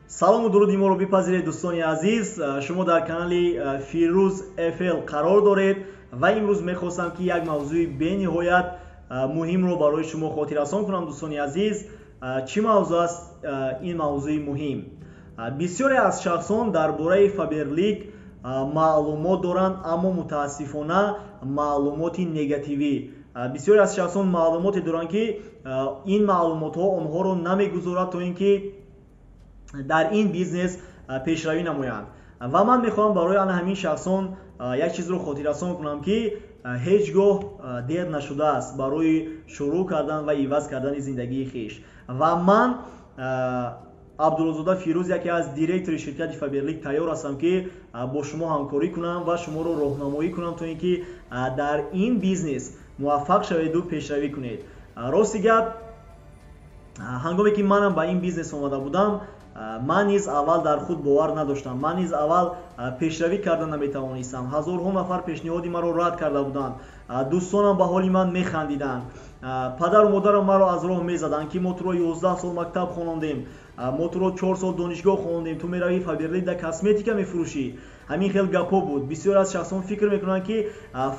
Салому дуруди моро бипазиред, дӯстони азиз. Шумо дар канали Фирӯз ФЛ қарор доред ва имрӯз мехостам, ки як мавзӯи бениҳоят муҳимро барои шумо хотиррасон кунам, дӯстони азиз. Чӣ мавзӯъ аст ин мавзӯи муҳим? Бисёре аз шахсон дар бораи Фаберлик маълумот доранд, аммо мутаассифона маълумоти негативӣ. Бисёре аз шахсон маълумоте доранд, ки ин маълумотҳо онҳоро намегузорад, то ин ки дар ин бизнес пешравӣ намоянд. Ва ман мехоҳам барои ана ҳамин шахсон як чизро хотиррасон кунам, ки ҳеҷ гоҳ дер нашудааст барои шурӯъ кардан ва иваз кардани зиндагии хеш. Ва ман, Абдуллозода Фирӯз, яке аз директори ширкати Фаберлик, тайёр ҳастам, ки бо шумо ҳамкорӣ кунам ва шуморо роҳнамоӣ кунам, то ин ки дар ин бизнес муваффақ шаведу пешравӣ кунед. Рости гап, ҳангоме ки манам ба ин бизнес омада будам, ман низ аввал дар худ бовар надоштам, ман низ аввал пешравӣ карда наметавонистам. Ҳазорҳо нафар пешниҳоди маро рад карда буданд, дӯстонам ба ҳоли ман механдиданд, падару модарам маро аз роҳ мезаданд, ки мо туро 11 сол мактаб хонондем, мо туро 4 сол донишгоҳ хонондем, ту меравӣ Фаберлик да косметика мефурӯшӣ. Ҳамин хел гапҳо буд. Бисёр аз шахсон фикр мекунанд, ки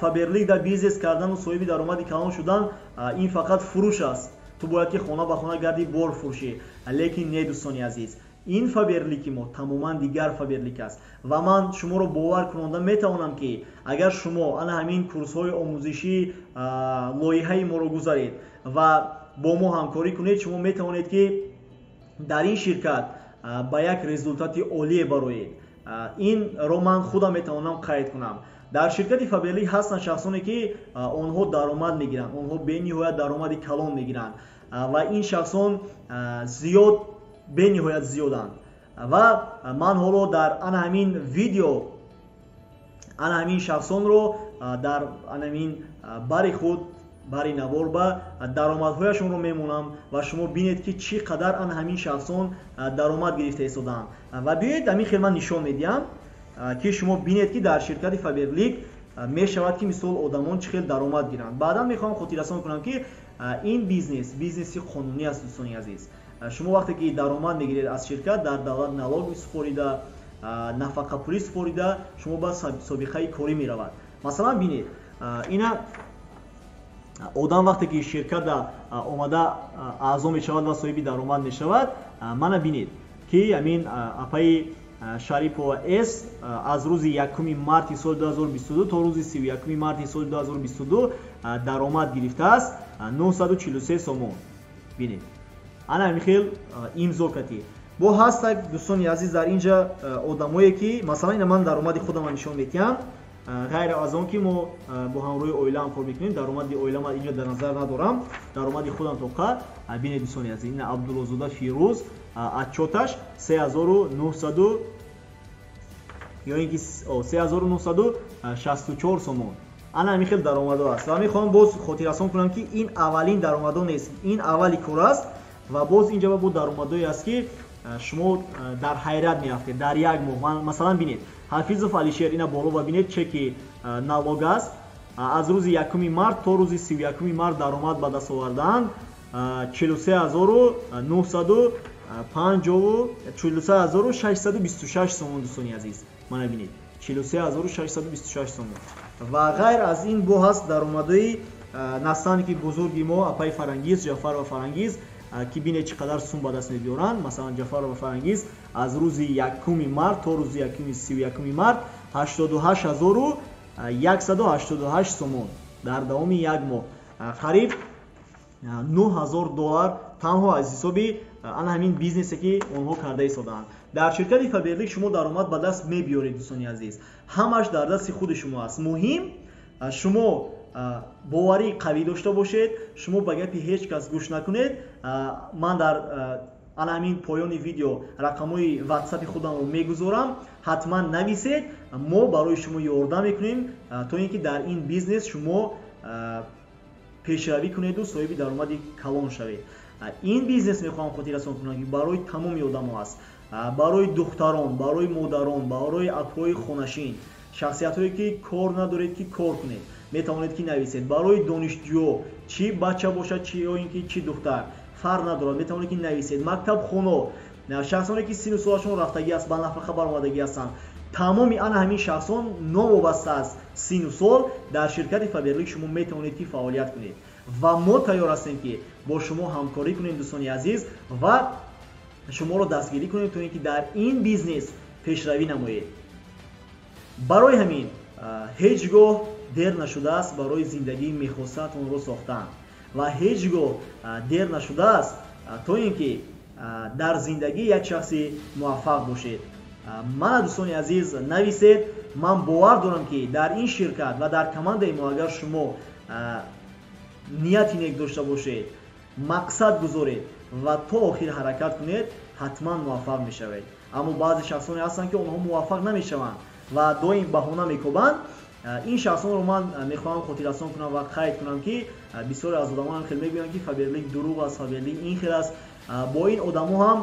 Фаберлик да бизнес кардану соҳиби даромади калон шудан ин фақат фурӯш аст, ту бояд ки хона ба хона гарди, бор фурӯшӣ. Лекин не, дӯстони азиз, ин Фаберлики мо тамоман дигар Фаберлик аст. Ва ман шуморо бовар кунонда метавонам, ки агар шумо ана ҳамин курсҳои омӯзишӣ лоиҳаи моро гузаред ва бо мо ҳамкорӣ кунед, шумо метавонед, ки дар ин ширкат ба як результати олие бароед. Инро ман худам метавонам қайд кунам. Дар ширкати Фаберлик ҳастанд шахсоне, ки онҳо даромад мегиранд, онҳо бениҳоят даромади калон мегиранд ва ин шахсон зиёд, бениҳоят зиёданд. Ва ман ҳоло дар ана ҳамин видео ана ҳамин шахсонро дар ана ҳамин бари худ, бари навор ба даромадҳояшонро мемонам ва шумо бинед, ки чӣ қадар ана ҳамин шахсон даромад гирифта истодаанд. Ва биёед, ҳамин хел ман нишон медиҳам, ки шумо бинед, ки дар ширкати Фаберлик мешавад, ки мисол одамон чӣ хел даромад гиранд. Баъдан мехоҳам хотиррасон кунам, ки ин бизнес бизнеси қонунӣ аст, дӯстони азиз. Шумо вақте ки даромад мегиред аз ширкат, дар давлат налог супорида, нафақапулӣ супорида, шумо ба собиқаи корӣ меравад. Масалан, бинед, ина одам вақте ки ширката омада аъзо мешавад ва соҳиби даромад мешавад, мана бинед, ки ҳамин апаи Шарипова С аз рӯзи 1 марти соли 2022 то рӯзи 31 марти соли 2022 даромад гирифтааст 943 сомон. Бинед, ана ҳамин хел имзо кардӣ бо ҳастак. Дӯстони азиз, дар инҷа одамое, ки масалан ина ман даромади худама нишон медиҳам, ғайр аз он ки мо бо ҳамроҳи оилаам кор мекунем, даромади оила ман инҷа дар назар надорам, даромади худам тоқа. Бинед, дӯстони азиз, ина Абдуллозода Фирӯз отчёташ 3900 ё ин ки 3964 сомон. Ана ҳамин хел даромадо аст. Ва мехоҳам боз хотиррасон кунам, ки ин аввалин даромадо нест, ин аввали кор аст. Ва боз инҷа бо даромадое аст, ки шумо дар ҳайрат меафтед дар як моҳ. Масалан, бинед, Ҳафизов Алишер, ина боло ба бинед, чеки налог аст. Аз рӯзи 1 март то рӯзи 31 март даромад ба даст овардаанд 43 626 сомон. Дӯстони азиз, мана бинед, 43 626 сомон. Ва ғайр аз ин бо ҳаст даромадои наставники бузурги мо, апаи Фарангиз Ҷафарова Фарангиз, ки бинед, чӣ қадар сум ба даст мебиёранд. Масалан, Ҷафарова Фарангиз аз рӯзи 1 март то рӯзи 31 март 88 188 сомон дар давоми як моҳ, қариб 9000 доллар танҳо аз ҳисоби ана ҳамин бизнесе, ки онҳо карда истодаанд. Дар ширкати Фаберлик шумо даромад ба даст мебиёред, дӯстони азиз, ҳамаш дар дасти худи шумо аст. Муҳим, шумо боварии қавӣ дошта бошед, шумо ба гапи ҳеҷ кас гӯш накунед. Ман дар ана ҳамин поёни видео рақамҳои ватсапи худамро мегузорам, ҳатман нависед, мо барои шумо ёрдам мекунем, то ин ки дар ин бизнес шумо пешравӣ кунеду соҳиби даромади калон шавед. Ин бизнес, мехоҳам хотиррасон кунам, ки барои тамоми одамо аст: барои духтарон, барои модарон, барои апҳои хонашин, шахсиятҳое, ки кор надоред, ки кор кунед, метавонед, ки нависед. Барои донишҷӯ, чӣ бача бошад, чӣ ё ин ки чӣ духтар, фарқ надорад, метавонед, ки нависед. Мактабхоно, Шахсоне ки сину солашон рафтагӣ аст, ба нафақа баромадагӣ ҳастанд. Тамоми ана ҳамин шахсон новобаста аз сину сол дар ширкати Фаберлик шумо метавонед ки фаъолият кунед ва мо тайёр ҳастем ки бо шумо ҳамкорӣ кунем, дӯстони азиз, ва шуморо дастгирӣ кунем то ин ки дар ин бизнес пешравӣ намоед. Барои ҳамин ҳеҷ гоҳ дер нашудааст барои зиндагии мехостаатонро сохтан ва ҳеҷ гоҳ дер нашудааст то ин ки дар зиндагӣ як шахси муваффақ бошед. Мана, дӯстони азиз, нависед. Ман бовар дорам, ки дар ин ширкат ва дар командаи мо агар шумо нияти нек дошта бошед, мақсад гузоред ва то охир ҳаракат кунед, ҳатман муваффақ мешавед. Аммо баъзе шахсоне ҳастанд, ки онҳо муваффақ намешаванд ва доим баҳона мекобанд. Ин шахсонро ман мехоҳам хотиррасон кунам ва қайд кунам, ки бисёре аз одамон ҳам хел мегӯянд, ки Фаберлик дурӯғ аст, Фаберлик ин хел аст. Бо ин одамо ҳам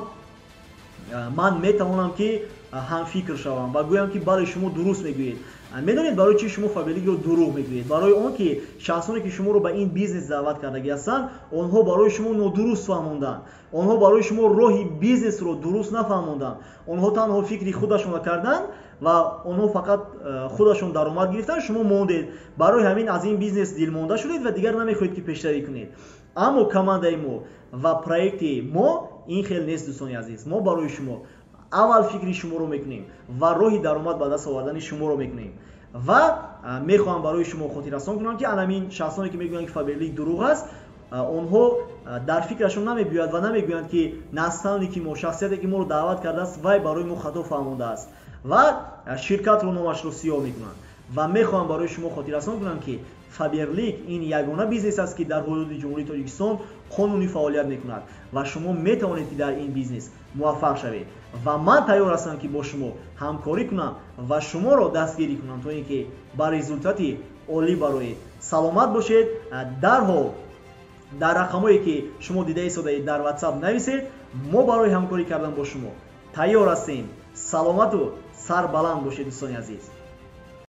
ман метавонам ки ҳамфикр шавам ва гӯям, ки бале, шумо дуруст мегӯед. Медонед, барои чӣ шумо Фаберликро дурӯғ мегӯед? Барои он ки шахсоне ки шуморо ба ин бизнес даъват кардагӣ ҳастанд, онҳо барои шумо нодуруст фаҳмонданд, онҳо барои шумо роҳи бизнесро дуруст нафаҳмонданд. Онҳо танҳо фикри худашонро карданд ва онҳо фақат худашон даромад гирифтанд, шумо мондед. Барои ҳамин аз ин бизнес дилмонда шудед ва дигар намехоҳед ки пешравӣ кунед. Аммо командаи мо ва проекти мо ин хел нест, дӯстони азиз. Мо барои шумо аввал фикри шуморо мекунем ва роҳи даромад ба даст овардани шуморо мекунем. Ва мехоҳам барои шумо хотиррасон кунам, ки анамин шахсоне ки мегӯянд, ки Фаберлик дурӯғ аст, онҳо дар фикрашон намебиёяд ва намегӯянд, ки наставники мо, шахсияте ки моро даъват кардааст, вай барои мо хато фаҳмондааст ва ширкатро номашро сиёҳ мекунанд. Ва мехоҳам барои шумо хотиррасон кунам, ки Фаберлик ин ягона бизнес аст, ки дар ҳудуди Ҷумҳурии Тоҷикистон қонунӣ фаъолият мекунад ва шумо метавонед, ки дар ин бизнес муваффақ шавед. Ва ман тайёр ҳастам, ки бо шумо ҳамкорӣ кунам ва шуморо дастгирӣ кунам, то ин ки ба результати олӣ бароед. Саломат бошед. Дарҳол дар рақамҳое ки шумо дида истодаед дар WhatsApp нависед. Мо барои ҳамкорӣ кардан бо шумо тайёр ҳастем. Саломату сарбаланд бошед, дӯстони азиз.